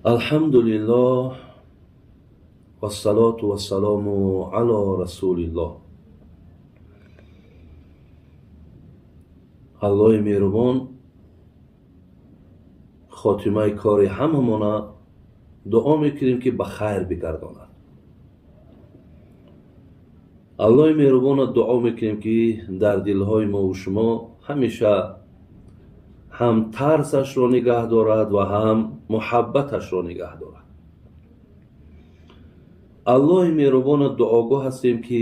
Алҳамдулиллоҳ вассалоту вассалому ало расулиллоҳ. Аллоҳи меҳрубон хотимаи кори ҳамамона дуо мекунем, ки ба хайр бигардонад. Аллоҳи меҳрубона дуо мекунем, ки дар дилҳои мову шумо ҳамеша ҳам тарсашро нигаҳ дорад ва ҳам муҳаббаташро нигаҳ дорад. Аллоҳи меҳрубона дуогӯ ҳастем, ки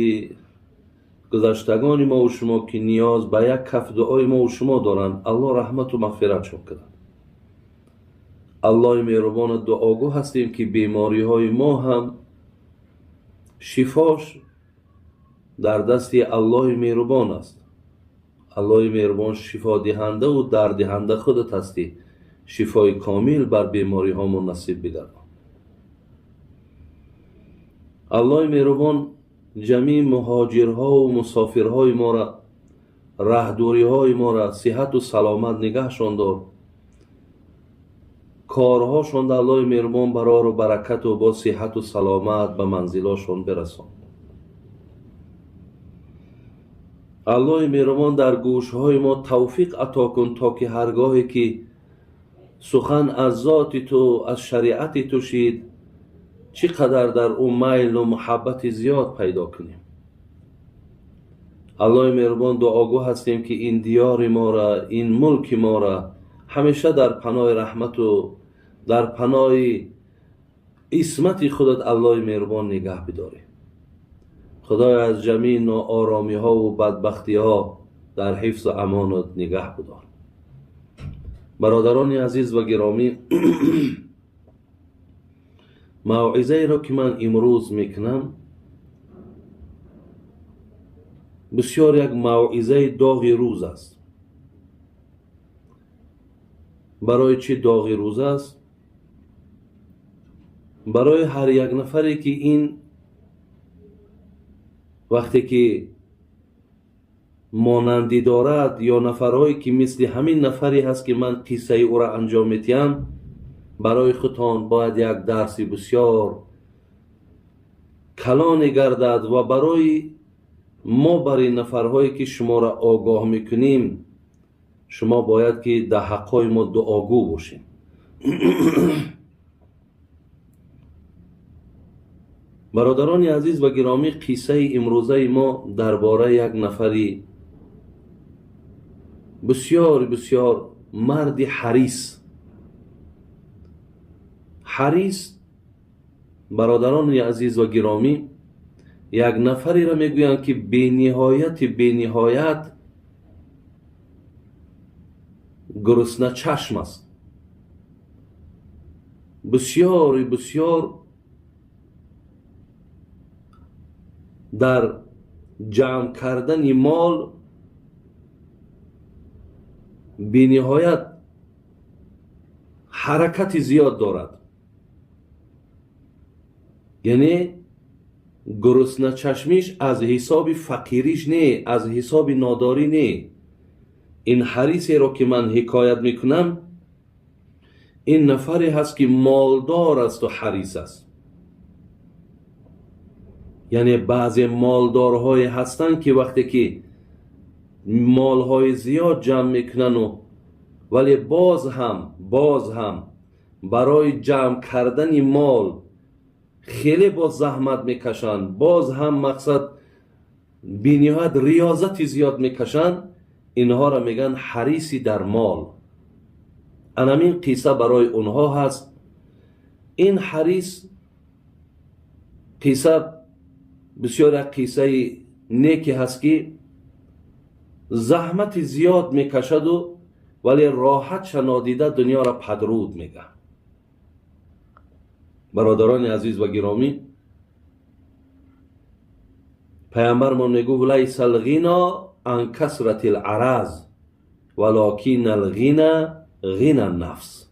гузаштагони мову шумо, ки ниёз ба як каф дуои мову шумо доранд, Аллоҳ раҳмату мағфиратшон кунад. Аллоҳи меҳрубона дуогӯ ҳастем, ки бемориҳои мо ҳам шифош дар дасти Аллоҳи меҳрубон аст. Аллоҳи меҳрубон шифодиҳандаву дардиҳанда худат ҳастӣ. Шифои комил бар бемориҳомон насиб бигардон. Аллоҳи меҳрубон ҷамии муҳоҷирҳову мусофирҳои мора, раҳдуриҳои мора сиҳату саломат нигаҳшон дор. Корҳошонда Аллоҳи меҳрубон барору баракату бо сиҳату саломат ба манзилошон бирасон. Аллоҳи меҳрубон дар гӯшҳои мо тавфиқ ато кун, то ки ҳаргоҳе ки сухан аз зоти ту, аз шариати ту шид, чӣ қадар дар ӯ майлу муҳаббати зиёд пайдо кунем. Аллоҳи меҳрубон дуогӯ ҳастем, ки ин диёри мора, ин мулки мора ҳамеша дар паноҳи раҳмату дар паноҳи исмати худат Аллоҳи меҳрубон нигаҳ бидорӣ. Худоё, аз ҷамии ноороሚҳову бадбахтиҳо дар ҳифзу амонат нигаҳ бидор. Бародарони азиз ва гиромӣ, мавъизаеро ки ман имрӯз мекунам, бисёр як мавъизаи доғи рӯз аст. Барои чӣ доғи рӯз аст? Барои ҳар як нафаре, ки ин вақте ки монандӣ дорад ё нафарҳое ки мисли ҳамин нафаре ҳаст, ки ман қиссаи ӯро анҷом медиҳам, барои худтон бояд як дарси бисёр калоне гардад ва барои мо, бар ин нафарҳое ки шуморо огоҳ мекунем, шумо бояд ки дар ҳаққҳои мо дуогӯ бошем. Бародарони азиз ва гиромӣ, қиссаи имрӯзаи мо дар бораи як нафари бисёр бисёр марди ҳарис. Ҳарис, бародарони азиз ва гиромӣ, як нафареро мегӯянд, ки бениҳояти бениҳоят гурусначашм аст, бисёри бисёр дар ҷамъ кардани мол бениҳоят ҳаракати зиёд дорад. Яъне гурусначашмиш аз ҳисоби фақириш не, аз ҳисоби нодорӣ не. Ин ҳарисеро ки ман ҳикоят мекунам, ин нафаре ҳаст, ки молдор асту ҳарис аст. Яъне баъзе молдорҳое ҳастанд, ки вақте ки молҳои зиёд ҷамъ мекунану вале боз ҳам барои ҷамъ кардани мол хеле боз заҳмат мекашанд, боз ҳам мақсад бениҳоят риёзати зиёд мекашанд, инҳоро мегӯянд ҳариси дар мол. Анамин қисса барои онҳо ҳаст. Ин ҳарис қисса бисёр як қиссаи неке ҳаст, ки заҳмати зиёд мекашаду вале роҳатша нодида дунёро падруд мегӯяд. Бародарони азиз ва гиромӣ, паямбармон мегуфт: лайса алғино ан касрати лараз валокин алғина ғина нафс.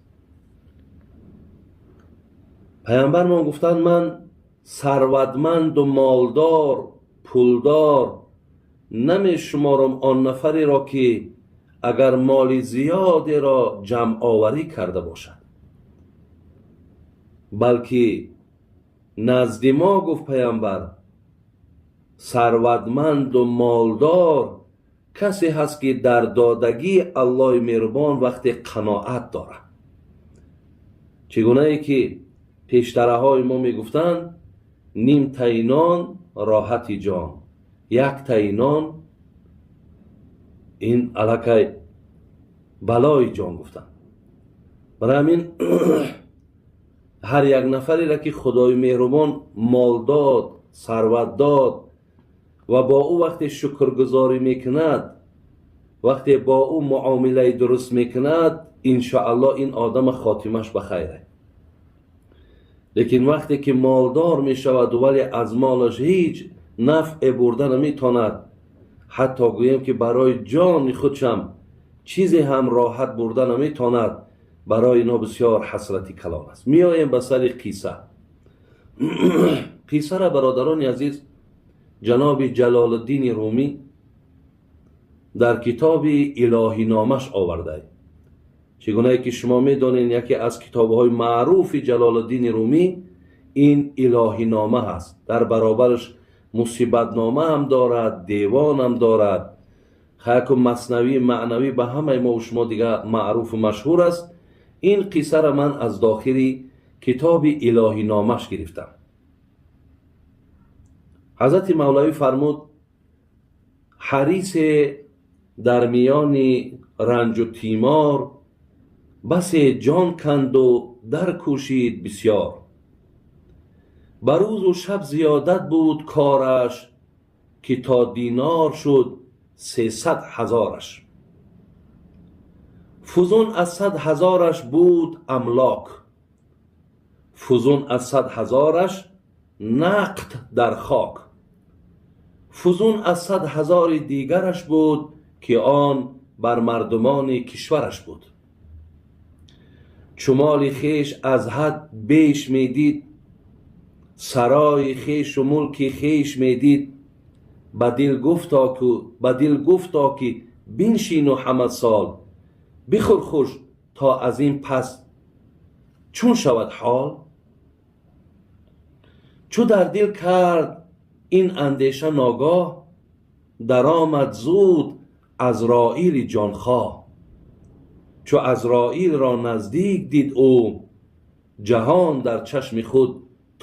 Паямбармон гуфтанд: ман сарватманду молдор, пулдор намешуморам он нафареро, ки агар моли зиёдеро ҷамъоварӣ карда бошад. Балки назди мо, гуфт паямбар, сарватманду молдор касе ҳаст, ки дар додагии Аллоҳи меҳрубон вақте қаноат дорад. Чӣ гунае ки пештараҳои мо мегуфтанд: ним таи нон роҳати ҷон, як таи нон ин аллакай балои ҷон, гуфтанд. Барои ҳамин ҳар як нафареро, ки Худои меҳрубон мол дод, сарват дод ва бо ӯ вақте шукргузорӣ мекунад, вақте бо ӯ муомилаи дуруст мекунад, иншоаллоҳ, ин одама хотимаш ба хайре. Лекин вақте ки молдор мешавад, вале аз молаш ҳеҷ нафъе бурда наметавонад, ҳатто гӯем, ки барои ҷони худшам чизе ҳам роҳат бурда наметавонад, барои ино бисёр ҳасрати калон аст. Меоем ба сари қисса. Қиссара, бародарони азиз, ҷаноби Ҷалолуддини Румӣ дар китоби Илоҳиномаш оварда. Чӣ гунае ки шумо медонед, яке аз китобҳои маъруфи Ҷалолуддини Румӣ ин Илоҳинома ҳаст. Дар баробараш Мусибатнома ҳам дорад, Девон ҳам дорад, хаку Маснавӣ Маънавӣ ба ҳамаи мо шумо дига маъруфу машҳур аст. Ин қиссара ман аз дохили китоби Илоҳиномаш гирифтам. Ҳазрати Мавлавӣ фармуд: ҳарисе дар миёни ранҷу тимор басе ҷон канду даркӯшид бисёр. Ба рӯзу шаб зиёдат буд кораш, ки то динор шуд 300 ҳазораш. Фузун аз 100 ҳазораш буд амлок, фузун аз 100 ҳазораш нақд дар хок, фузун аз 100 ҳазори дигараш буд, ки он бар мардумони кишвараш буд. Чу моли хеш аз ҳад беш медид, сарои хешу мулки хеш медид, ба дил гуфто, ки биншину ҳама сол бихӯр хуш, то аз ин пас чун шавад ҳол. Чу дар дил кард ин андеша, ногоҳ даромад зуд Азроили ҷонхоҳ. Чу Азроилро наздик дид ӯ, ҷаҳон дар чашми худ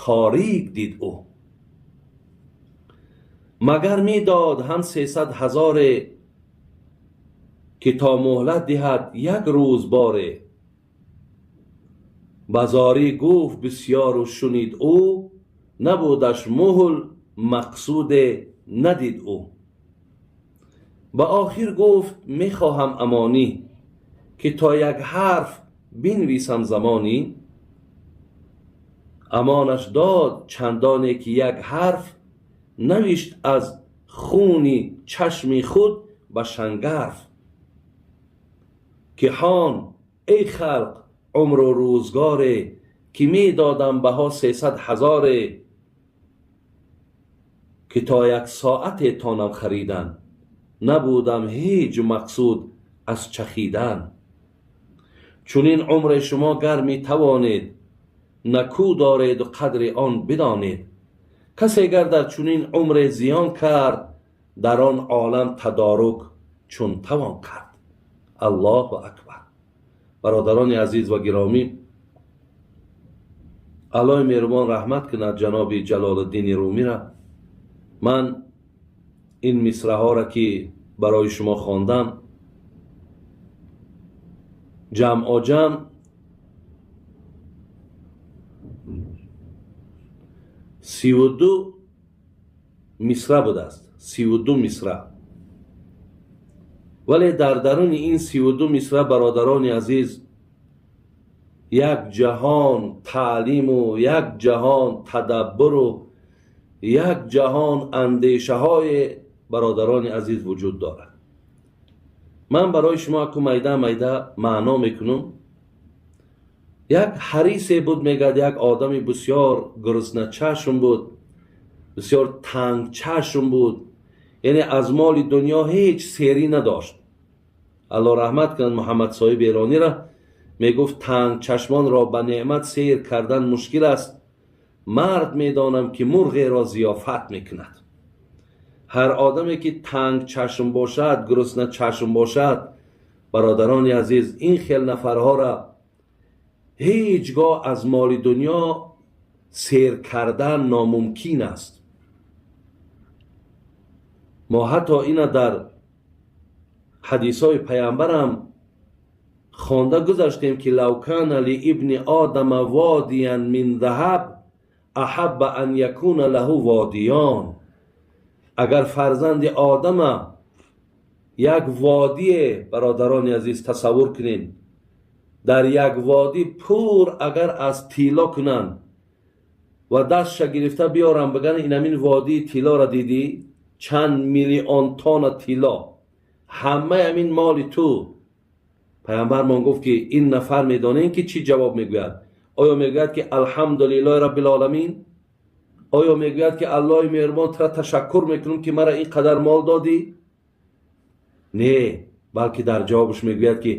торик дид ӯ. Магар медод ҳам 300 ҳазоре, ки то муҳлат диҳад як рӯз боре? Ба зорӣ гуфт бисёру шунид ӯ, набудаш муҳл мақсуде надид ӯ. Ба охир гуфт: мехоҳам амонӣ, ки то як ҳарф бинвисам замонӣ. Амонаш дод, чандоне ки як ҳарф навишт аз хуни чашми худ ба шангарф, ки ҳон, эй халқ, умру рӯзгоре, ки медодам баҳо 300 ҳазоре, ки то як соате тонам харидан, набудам ҳеҷ мақсуд аз чахидан. Чунин умре шумо гар метавонед, накӯ дореду қадри он бидонед. Касе гар дар чунин умре зиён кард, дар он олам тадорук чун тавон кард? Аллоҳу акбар! Бародарони азиз ва гиромӣ, Аллоҳи меҳрубон раҳмат кунад ҷаноби Ҷалолуддини Румира. Ман ин мисраҳоро, ки барои шумо хондам, ҷамъоҷамъ 32 мисра будааст, 32 мисра. Вале дар даруни ин 32 мисра, бародарони азиз, як ҷаҳон таълиму як ҷаҳон тадаббуру як ҷаҳон андешаҳое, бародарони азиз, вуҷуд дорад. Ман барои шумо аку майда майда маъно мекунам. Як ҳарисе буд, мегӯяд, як одами бисёр гурусначашм буд, бисёр тангчашм буд, яъне аз моли дунё ҳеҷ серӣ надошт. Алло раҳмат кунад Муҳаммад Соҳиб Эронира. Мегуфт тангчашмонро ба неъмат сер кардан мушкил аст, мард медонам ки мурғеро зиёфат мекунад. Ҳар одаме ки тангчашм бошад, гурусначашм бошад, бародарони азиз, ин хел нафарҳоро ҳеҷ гоҳ аз моли дунё сер кардан номумкин аст. Мо ҳатто ина дар ҳадисҳои паямбарам хонда гузаштем ки лав кана лиибни одама водиян мин заҳаб аҳабба ан якуна лаҳу водиён. Агар фарзанди одама як водие, бародарони азиз, тасаввур кунед, дар як водӣ пур агар аз тилло кунанд ва дастша гирифта биёранд, бигӯянд инамин водии тиллоро дидӣ, чанд миллион тонна тилло, ҳамаи ҳамин моли ту. Паямбармон гуфт ки ин нафар медонем ки чӣ ҷавоб мегӯяд? Оё мегӯяд ки алҳамдулиллоҳи раббил оламин? Оё мегӯяд ки Аллоҳи меҳрубон, тура ташаккур мекунам ки мара ин қадар мол додӣ? Не, балки дар ҷавобаш мегӯяд ки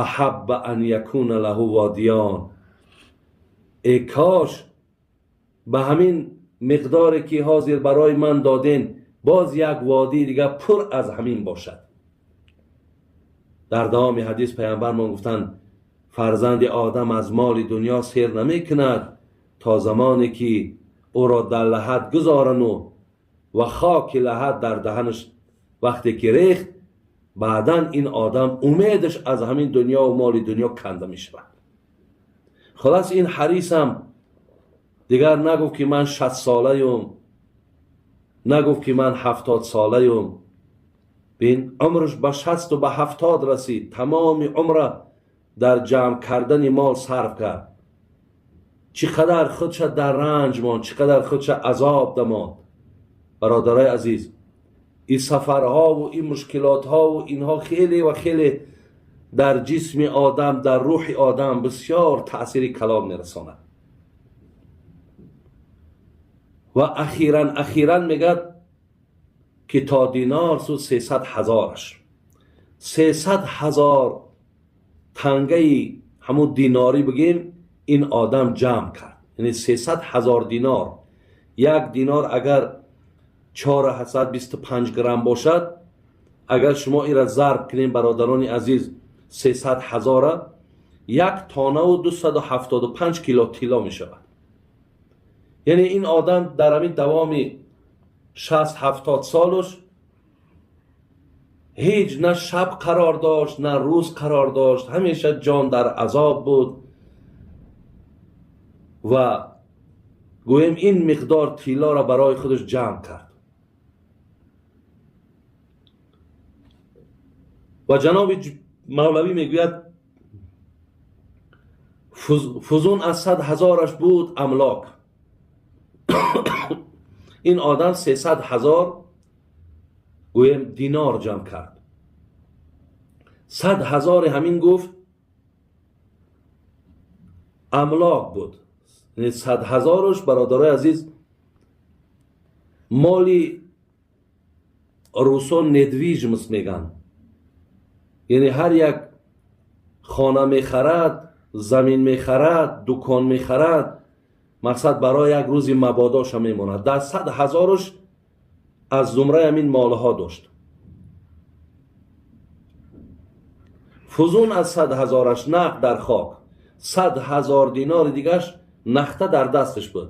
аҳабба ан якуна лаҳу водиён. Э кош ба ҳамин миқдоре ки ҳозир барои ман доден, боз як водии дига пур аз ҳамин бошад. Дар давоми ҳадис паямбармон гуфтанд фарзанди одам аз моли дунё сер намекунад то замоне ки ӯро дар лаҳад гузорану ва хоки лаҳад дар даҳанаш вақте ки рехт, баъдан ин одам умедаш аз ҳамин дунё ва моли дунё канда мешавад. Хулас, ин ҳарисам дигар нагуфт ки ман 60 солаюм, нагуфт ки ман 70 солаюм. Бин, умраш ба 60 ба 70 расид, тамоми умра дар ҷамъ кардани мол сарф кард. Чӣ қадар худша дар ранҷ монд, чӣ қадар худша азоб дамонд. Бародарои азиз, ин сафарҳову ин мушкилотҳову инҳо хеле ва хеле дар ҷисми одам, дар рӯҳи одам бисёр таъсири калон мерасонад. Ва ахиран мегӯяд ки то динор суд 300 ҳазораш, 300 ҳазор тангаи ҳамун динорӣ бигем, ин одам ҷамъ кард, яъне 300 ҳазор динор. Як динор агар 425 грамм бошад, агар шумо ира зарб кунем, бародарони азиз, 300 ҳазора, як тоннаву 275 кило тилло мешавад. Яъне ин одам дар ҳамин давоми 60-70 солаш ҳеҷ на шаб қарор дошт, на рӯз қарор дошт, ҳамеша ҷон дар азоб буд ва гӯем ин миқдор тиллоро барои худаш ҷамъ кард. Ва ҷаноби мавлавӣ мегӯяд фузун аз 100 ҳазораш буд амлок. Ин одам 300 ҳазор гӯем динор ҷамъ кард. 100 ҳазори ҳамин, гуфт, амлок буд. 100 ҳазораш, бародарои азиз, моли русо недвижимость мегӯянд, яъне ҳар як хона мехарад, замин мехарад, дукон мехарад, мақсад барои як рӯзи мабодоша мемонад. Дар 100 ҳазораш аз зумраи ҳамин молҳо дошт. Фузун аз 100 ҳазораш нақд дар хок, 100 ҳазор динори дигаш нахта дар дасташ буд.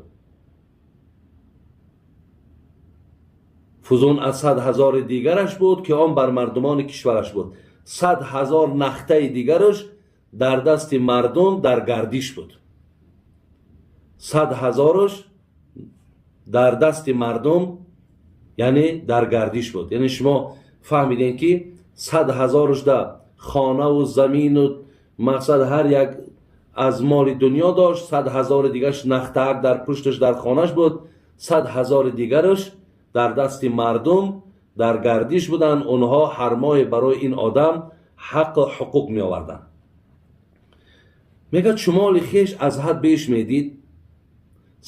Фузун аз 100 ҳазори дигараш буд ки он бар мардумони кишвараш буд. 100 ҳазор нахтаи дигараш дар дасти мардум дар гардиш буд. 100 ҳазораш дар дасти мардум, яъне дар гардиш буд. Яъне шумо фаҳмидем ки 100 ҳазораш да хонаву замину мақсад ҳар як аз моли дунё дошт, 100 ҳазори дигараш нахтаак дар пушташ дар хонаш буд, 100 ҳазори дигараш дар дасти мардум дар гардиш буданд. Онҳо ҳар моҳе барои ин одам ҳаққу ҳуқуқ меоварданд. Мегӯяд шумоли хеш аз ҳад беш медид,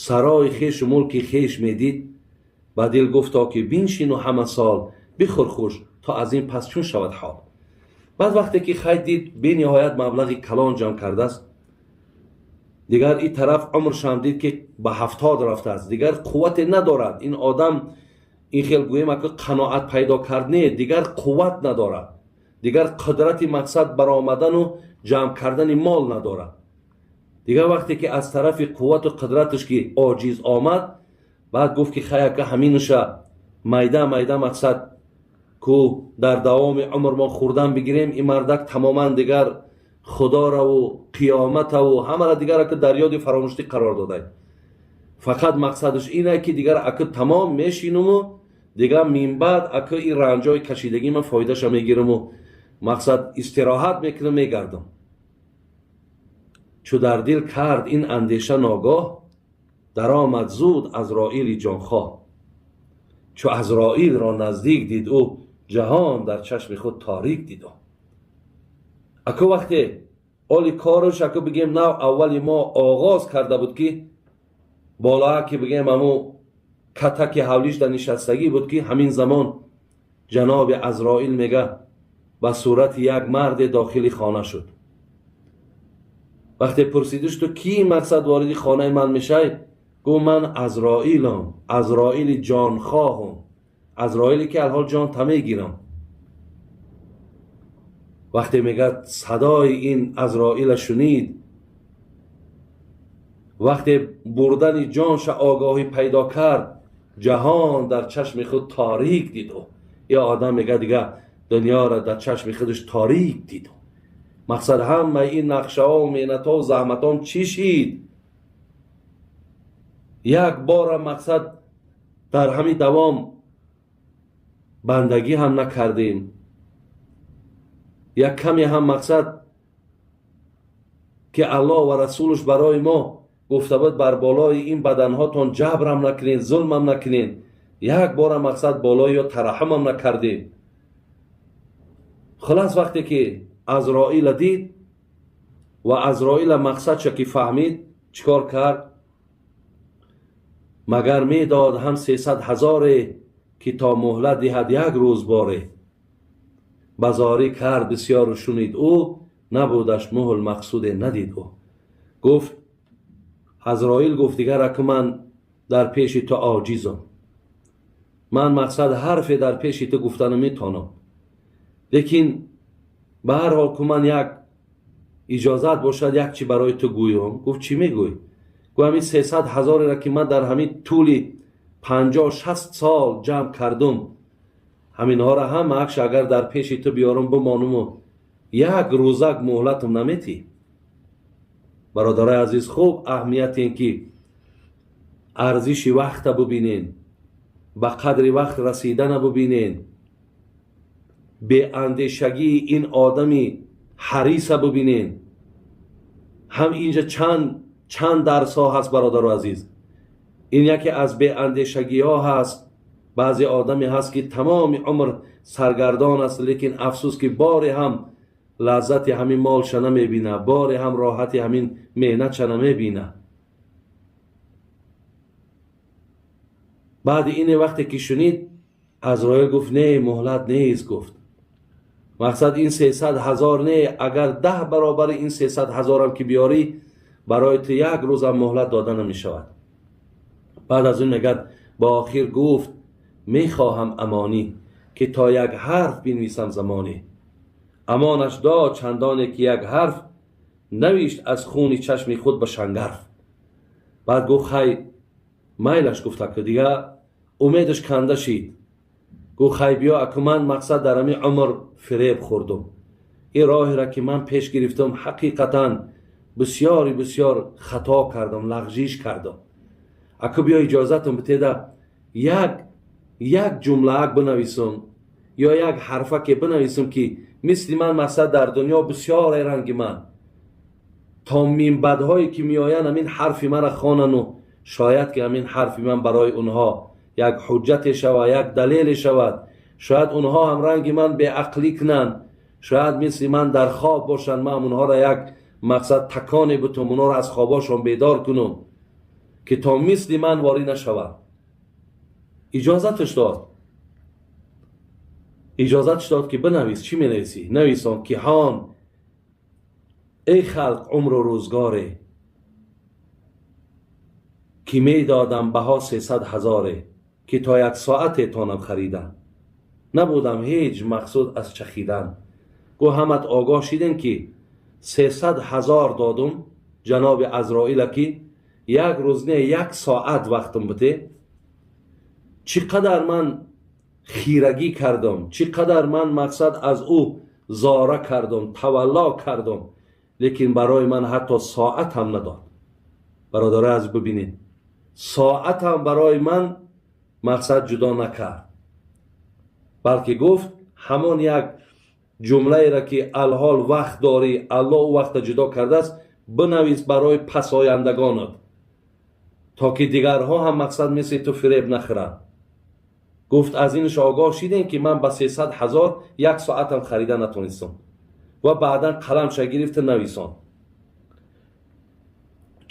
сарои хешу мулки хеш медид. Ба дил гуфто ки биншину ҳама сол бихӯр хуш, то аз ин пас чун шавад ҳол. Баъд вақте ки хай дид, бениҳоят маблағи калон ҷамъ кардааст, дигар ин тараф умршам дид, ки ба 70 рафтааст, дигар қуввате надорад. Ин одам ин хел гӯем, ака, қаноат пайдо кард, не, дигар қувват надорад, дигар қудрати мақсад баромадану ҷамъ кардани мол надорад. Дигар вақте ки аз тарафи қуввату қудраташ ки оҷиз омад, баъд гуфт, ки хай, ака, ҳаминуша майда майда мақсад ку дар давоми умр мо хӯрдан бигирем. Ин мардак тамоман дигар худораву қиёматаву ҳамара дигар ака дар ёди фаромӯштӣ қарор додай. Фақат мақсадаш ине, ки дигар ака тамом мешинуму дигар минбаъд ака ин ранҷои кашидагӣ ман фоидаша мегираму мақсад истироҳат мекунам, мегардам. Чу дар дил кард ин андеша, ногоҳ даромад зуд Азроили ҷонхоҳ. Чу Азроилро наздик дид ӯ, ҷаҳон дар чашми худ торик дид ӯ. Аку вақте оли корш, аку бигем, нав аввали мо оғоз карда буд, ки болоа, ки бигем, аму катаки ҳавлиш дар нишастагӣ буд, ки ҳамин замон ҷаноби Азроил, мега, ба сурати як марде дохили хона шуд. Вақте пурсидиш: «Ту кӣ, мақсад вориди хонаи ман мешай?» Гуфт: «Ман Азроилам, Азроили ҷонхоҳам, Азроиле ки алҳол ҷон та мегирам». Вақте, мегӯяд, садои ин Азроила шунид, вақте бурдани ҷонша огоҳӣ пайдо кард, ҷаҳон дар чашми худ торик диду. Ё одам, мега, дига дунёро дар чашми худаш торик диду. Мақсад, ҳамаи ин нақшаҳо, меҳнатҳо, заҳматҳом чӣ шид? Як бора мақсад дар ҳамин давом бандагӣ ҳам накардем, як каме ҳам мақсад ки Аллоҳ ва расулаш барои мо гуфта буд: «Бар болои ин баданҳотон ҷабрам накунед, зулмам накунед», як бора мақсад болои ё тараҳумам накардем. Хулас, вақте ки Азроила дид ва Азроила мақсадша ки фаҳмид, чӣ кор кард? Магар медод ҳам 300 ҳазоре, ки то муҳлат диҳад як рӯз боре. Базорӣ кард бисёру шунид ӯ, набудаш муҳл, мақсуде надид ӯ. Гуфт Азроил, гуфт: «Дигар аку ман дар пеши ту оҷизам, ман мақсад ҳарфе дар пеши ту гуфта наметонам, лекин ба ҳар ҳол ку ман як иҷозат бошад, як чи барои ту гӯём». Гуфт: «Чӣ мегӯй?» Гуфт: «Ҳамин 300 ҳазореро ки ман дар ҳамин тӯли 50-60 сол ҷамъ кардум, ҳаминҳоро ҳамаакш агар дар пеши ту биёрам, бимонуму як рӯзак муҳлатам наметӣ?» Бародарои азиз, хуб аҳамияте ин ки арзиши вақта бубинен, ба қадри вақт расидана бубинен, беандешагии ин одами ҳариса бубинен. Ҳам инҷа чанд чанд дарсҳо ҳаст, бародару азиз. Ин яке аз беандешагиҳо ҳаст. Баъзе одаме ҳаст, ки тамоми умр саргардон аст, лекин афсӯс, ки боре ҳам лаззати ҳамин молша намебина, боре ҳам роҳати ҳамин меҳнатша намебина. Баъди ине вақте ки шунид, Азроил гуфт: «Не, муҳлат нест». Гуфт: «Мақсад ин 300 ҳазор не, агар 10 баробари ин 300 ҳазорам ки биёрӣ, барои ту як рӯзам муҳлат дода намешавад». Баъд аз он мегӯяд, ба охир гуфт: «Мехоҳам амонӣ, ки то як ҳарф бинависам замонӣ». Амонаш дод чандоне, ки як ҳарф навишт аз хуни чашми худ ба шангарф. Баъд гуфт: «Хай, майлаш». Гуфт, аку дига умедаш канда шид. Гуфт: «Хай, биё, аку ман мақсад дар ҳамин умр фиреб хӯрдум, ин роҳеро ки ман пеш гирифтам, ҳақиқатан бисёри бисёр хато кардам, лағжиш кардам. Аку биё, иҷозатам битеда, як як ҷумлаак бинависам ё як ҳарфаке бинависам, ки мисли ман мақсад дар дунё бисёре ранги ман то минбадҳое ки меоянд, ҳамин ҳарфи мара хонану шояд ки ҳамин ҳарфи ман барои онҳо як ҳуҷҷате шавад, як далеле шавад. Шояд онҳо ҳам ранги ман беақлӣ кунанд, шояд мисли ман дар хоб бошанд, ман онҳоро як мақсад таконе бутум, онҳоро аз хобошон бедор кунам, ки то мисли ман ворӣ нашаванд». Иҷозаташ дод. Иҷозатш дод, ки бинавис. Чӣ менависӣ? Нависон ки ҳон, эй халқ, умру рӯзгоре, ки медодам баҳо 300 ҳазоре, ки то як соате тонам харидан, набудам ҳеҷ мақсуд аз чахидан. Гӯ ҳамат огоҳ шидем, ки 300 ҳазор додум ҷаноби Азроила, ки як рӯз не, як соат вақтам буте. Чӣ қадар ман хирагӣ кардам, чӣ қадар ман мақсад аз ӯ зора кардам, тавалло кардам, лекин барои ман ҳатто соат ҳам надод. Бародари аз, бибинед, соатам барои ман мақсад ҷудо накард, балки гуфт ҳамон як ҷумлаеро, ки алҳол вақт дорӣ, Аллоҳ ӯ вақта ҷудо кардааст, бинавис барои пасояндагонат, то ки дигарҳо ҳам мақсад мисли ту фиреб нахӯранд. Гуфт, аз инш огоҳ шидем, ки ман ба 300 ҳазор як соатам харида натонистам. Ва баъдан қаламша гирифта нависон: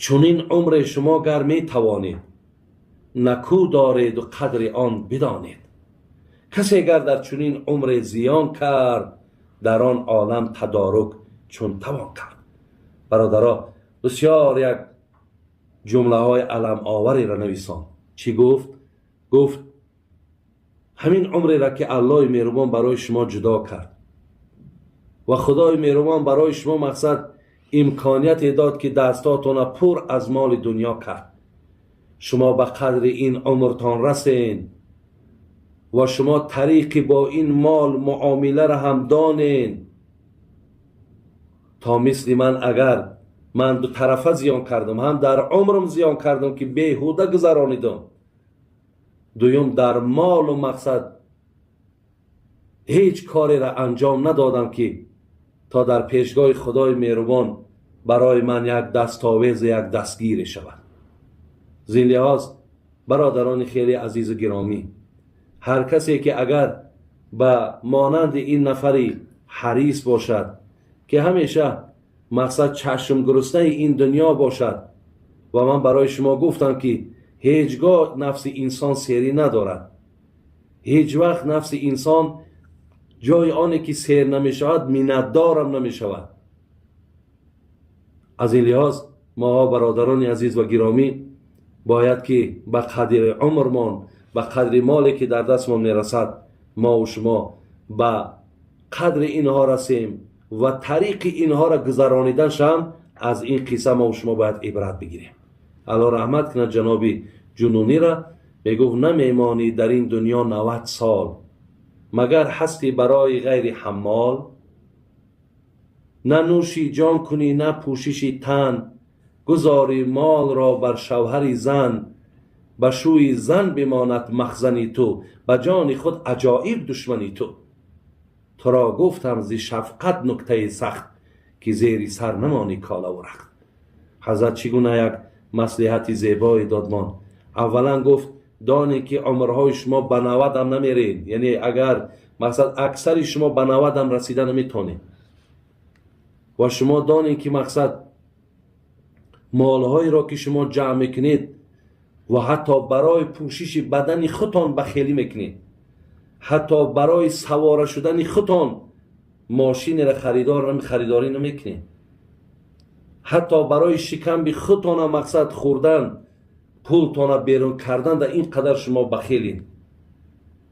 чунин умре шумо гар метавонед, накӯ дореду қадри он бидонед. Касе гар дар чунин умре зиён кард, дар он олам тадорук чун тавон кард? Бародаро, бисёр як ҷумлаҳои аламовареро нависон. Чӣ гуфт? Гуфт, ҳамин умреро, ки Аллоҳи меҳрубон барои шумо ҷудо кард ва Худои меҳрубон барои шумо мақсад имконияте дод, ки дастотона пур аз моли дунё кард, шумо ба қадри ин умртон расен ва шумо тариқи бо ин мол муомиларо ҳам донен, то мисли ман, агар ман дутарафа зиён кардам, ҳам дар умрам зиён кардам, ки беҳуда гузаронидам, дуюм дар молу мақсад ҳеҷ кореро анҷом надодам, ки то дар пешгоҳи Худои меҳрубон барои ман як дастовезу як дастгире шавад. Зин лиҳоз, бародарони хеле азизу гиромӣ, ҳар касе ки агар ба монанди ин нафари ҳарис бошад, ки ҳамеша мақсад чашм гуруснаи ин дунё бошад, ва ман барои шумо гуфтам, ки ҳеҷ гоҳ нафси инсон серӣ надорад, ҳеҷ вақт нафси инсон ҷои оне ки сер намешавад, миннатдорам намешавад. Аз ин лиҳоз моҳо, бародарони азиз ва гиромӣ, бояд ки ба қадри умрмон, ба қадри моле ки дар дастмон мерасад, мову шумо ба қадри инҳо расем ва тариқи инҳоро гузарониданшам. Аз ин қисса мову шумо бояд ибрат бигирем. Алло раҳмат кунад ҷаноби Ҷунунира, мегуфт: намемонӣ дар ин дунё 90 сол, магар ҳасти барои ғайри ҳаммол. На нӯши ҷон кунӣ, на пӯшиши тан, гузори молро бар шавҳари зан. Ба шӯи зан бимонад махзани ту, ба ҷони худ аҷоиб душмани ту. Туро гуфтам зи шафқат нуктаи сахт, ки зери сар намонӣ колаву рахт. Ҳазрат чӣ гуна як маслиҳати зебое додмон! Аввалан гуфт: донед, ки умрҳои шумо ба 90-ам намеред, яъне агар мақсад аксари шумо ба 90-ам расида наметонед. Ва шумо донед, ки мақсад молҳоеро, ки шумо ҷамъ мекунед ва ҳатто барои пӯшиши бадани худтон бахелӣ мекунед, ҳатто барои савора шудани худтон мошинеро харидорӣ намекунед, ҳатто барои шикамби худтона мақсад хӯрдан пултона берун кардан да ин қадар шумо бахелед,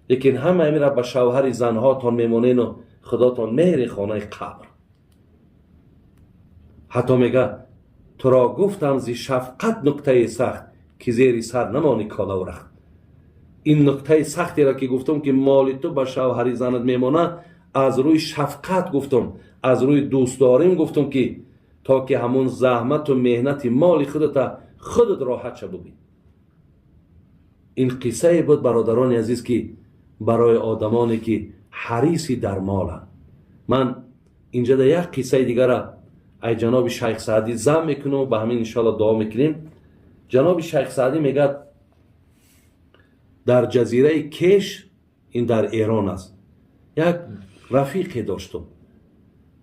лекин ҳама амира ба шавҳари занҳотон мемонену худотон меҳри хонаи қабр. Ҳатто мега: туро гуфтам зи шафқат нуктаи сахт, ки зери сар намонӣ колаву рахт. Ин нуктаи сахтеро, ки гуфтам, ки моли ту ба шавҳари занат мемонад, аз рӯи шафқат гуфтам, аз рӯи дӯстдорим гуфтам, ки то ки ҳамун заҳмату меҳнати моли худата худат роҳат ша бубин. Ин қиссае буд, бародарони азиз, ки барои одамоне, ки ҳариси дар моланд. Ман инҷа да як қиссаи дигара ай ҷаноби Шайх Саъдӣ зам мекунам, ба ҳамин иншоалло дуо мекунем. Ҷаноби Шайх Саъдӣ мегӯяд: дар ҷазираи Кеш, ин дар Эрон аст, як рафиқе доштум.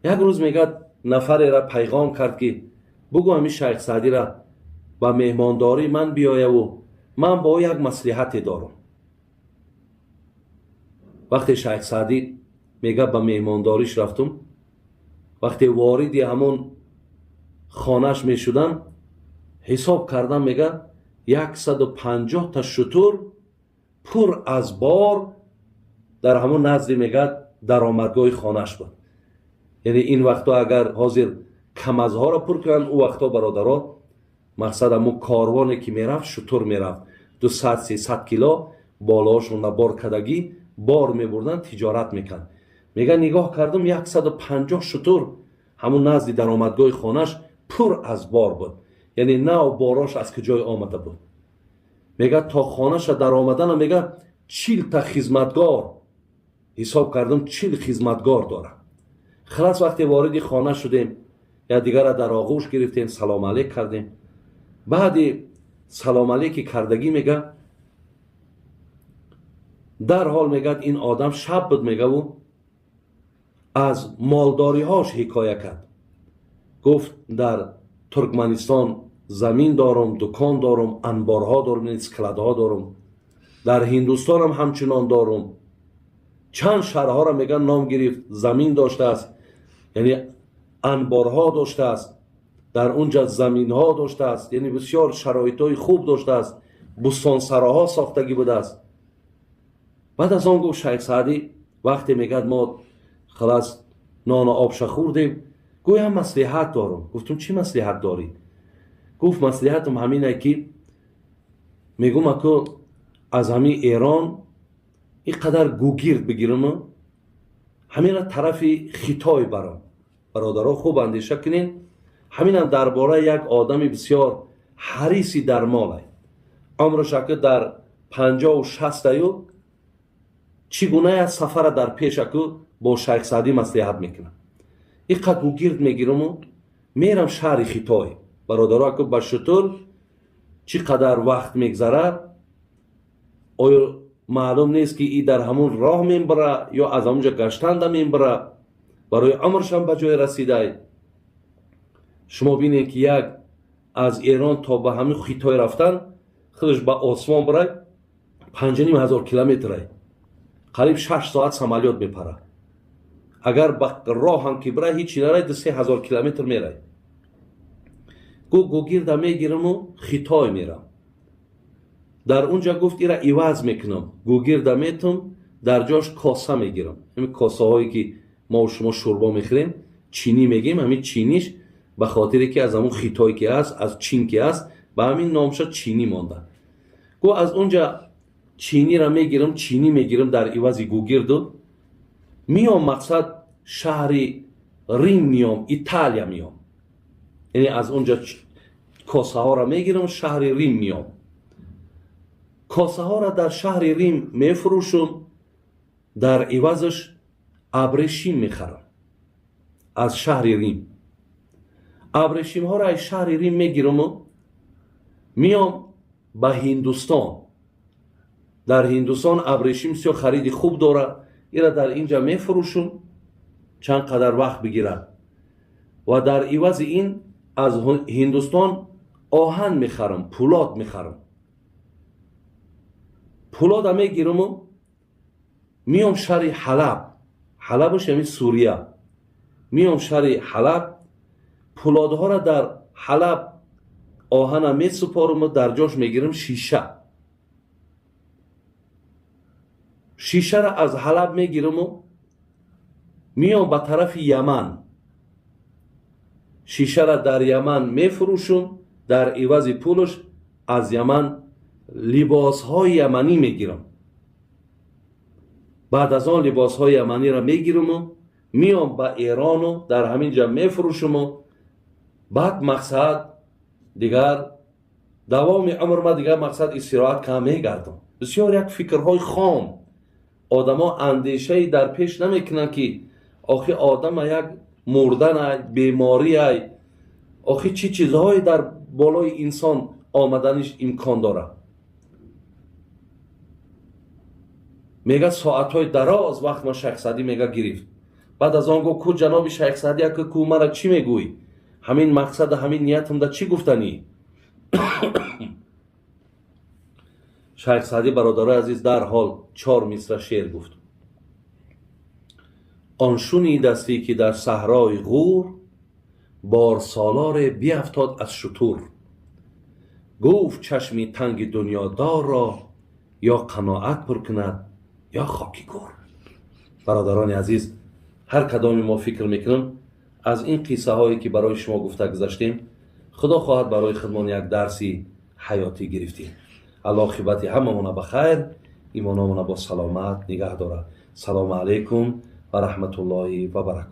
Як рӯз, мегӯяд, нафарера пайғом кард, ки бугӯ ҳамин Шайх Саъдира ба меҳмондорӣ ман биёяву ман бо ӯ як маслиҳате дорам. Вақте Шайх Саъдӣ Мега ба меҳмондориш рафтум. Вақте вориди ҳамон хонаш мешудам, ҳисоб кардам, мега 150 та шутур пур аз бор дар ҳамон назди, мега, даромадгоҳи хонаш буд. Яъне ин вақтҳо агар ҳозир камазҳоро пур кунанд, ӯ вақтҳо, бародаро, мақсад ҳамун корвоне ки мерафт, шутур мерафт, 200-300 кило болоҳошонда бор кардагӣ бор мебурданд, тиҷорат мекард. Мега нигоҳ кардам, 150 шутур ҳамун назди даромадгоҳи хонаш пур аз бор буд, яъне нав борош аз куҷой омада буд. Мега то хонаша даромадана, мега, 40 та хизматгор ҳисоб кардам, 40 хизматгор дорам. Халас, вақте вориди хона шудем, якдигарра дар оғӯш гирифтем, салом алейк кардем. Баъди салом алейки кардагӣ, мега, дарҳол, мегӯяд, ин одам, шаб буд, мегаву аз молдориҳош ҳикоя кард. Гуфт: дар Туркманистон замин дорум, дукон дорум, анборҳо дорум, складҳо дорум, дар Ҳиндустонам ҳамчунон дорум. Чанд шаҳрҳоро, мегӯяд, ном гирифт, замин доштааст, яъне анборҳо доштааст, дар унҷа заминҳо доштааст, яъне бисёр шароитҳои хуб доштааст, бӯстонсароҳо сохтагӣ будааст. Баъд аз он гуфт шайх Саъдӣ, вақте, мегӯяд, мо халас нону обша хӯрдем, гӯям маслиҳат дорум. Гуфтум: чӣ маслиҳат дорӣ? Гуфт: маслиҳатам ҳамине ки мегӯм, аку аз ҳамин Эрон ин қадар гугирд бигираму ҳамина тарафи Хитой барам. Бародаро, хуб андеша кунед, ҳаминам дар бораи як одами бисёр ҳариси дар молай, умраш аку дар 50-у 60-аю, чӣ гуна як сафара дар пеш аку бо шайх Саъдӣ маслиҳат мекунам. Иқа гугирд мегираму мерам шаҳри Хитой. Бародаро, аку ба шутур чӣ қадар вақт мегзарад, оё маълум нест, ки и дар ҳамун роҳ мебара ё аз ҳамунҷа гаштанда мебара. Барои умршам ба ҷое расидай. Шумо бинед, ки як аз Эрон то ба ҳамин Хитой рафтан, худаш ба осмон барай, 5500 километрай, қариб 6 соат самолёт мепарад. Агар ба роҳам ки бирай, ҳичи нарай, 2-3 ҳазор километр мерай. Гу гугирда мегираму Хитой мерам. Дар унҷа, гуфт, ира иваз мекунам, гугирда метум, дар ҷош коса мегирам. Ҳамин косаҳое ки мо шумо шӯрбо мехӯрем, чинӣ мегӯем, ҳамин чиниш ба хотире ки аз ҳамун Хитой ки аст, аз Чин ки аст, ба ҳамин номша чинӣ монда. Гу аз унҷа чинира мегирам, чинӣ мегирам дар ивази гугирду, миём, мақсад, шаҳри Рим миём, Италия миём. Яъне аз унҷа косаҳоро мегирам, шаҳри Рим миём, косаҳоро дар шаҳри Рим мефурӯшум, дар ивазаш абрешим мехарам аз шаҳри Рим. Абрешимҳоро аз шаҳри Рим мегираму миём ба Ҳиндустон. Дар Ҳиндустон абрешим бисёр хариди хуб дорад, ира дар инҷа мефурӯшум, чанд қадар вақт бигирад, ва дар ивази ин аз Ҳиндустон оҳан мехарам, пӯлод мехарам. Пӯлода мегираму миём шаҳри Ҳалаб. Ҳалабаш ҳамин Сурия. Миём шаҳри Ҳалаб, пӯлодҳоро дар Ҳалаб оҳана месупоруму дар ҷош мегирам шиша. Шишаро аз Ҳалаб мегираму миём ба тарафи Яман. Шишаро дар Яман мефурӯшум, дар ивази пулаш аз Яман либосҳои яманӣ мегирам. Баъд аз он либосҳои яманиро мегираму миём ба Эрону дар ҳамин ҷа мефурӯшуму баъд, мақсад, дигар давоми умр ма дигар, мақсад, истироҳат кам мегардам. Бисёр як фикрҳои хом. Одамо андешае дар пеш намекунанд, ки охи одама як мурданай, бемориай, охи чӣ чизҳое дар болои инсон омаданиш имкон дорад. Мега соатҳои дароз вақт ма шайх Саъдӣ, мега, гирифт. Баъд аз он гуфт: ку, ҷаноби шайх Саъдӣ, ака, ку мара чӣ мегӯй? Ҳамин мақсада, ҳамин ниятамда чӣ гуфтанӣ? Шайх Саъдӣ, бародарои азиз, дарҳол чор мисра шеър гуфт. Он шунидастӣ, ки дар саҳрои Ғур борсолоре биафтод аз шутур. Гуфт: чашми танги дунёдор ро ё қаноат пур кунад, ё хоки гӯр. Бародарони азиз, ҳар кадоми мо, фикр мекунам, аз ин қиссаҳое, ки барои шумо гуфта гузаштем, худо хоҳад, барои худмон як дарси ҳаётӣ гирифтем. Аллоҳ оқибати ҳамамона ба хайр, имономона бо саломат нигаҳ дорад. Салому алайкум ва раҳматуллоҳи ва баракоту.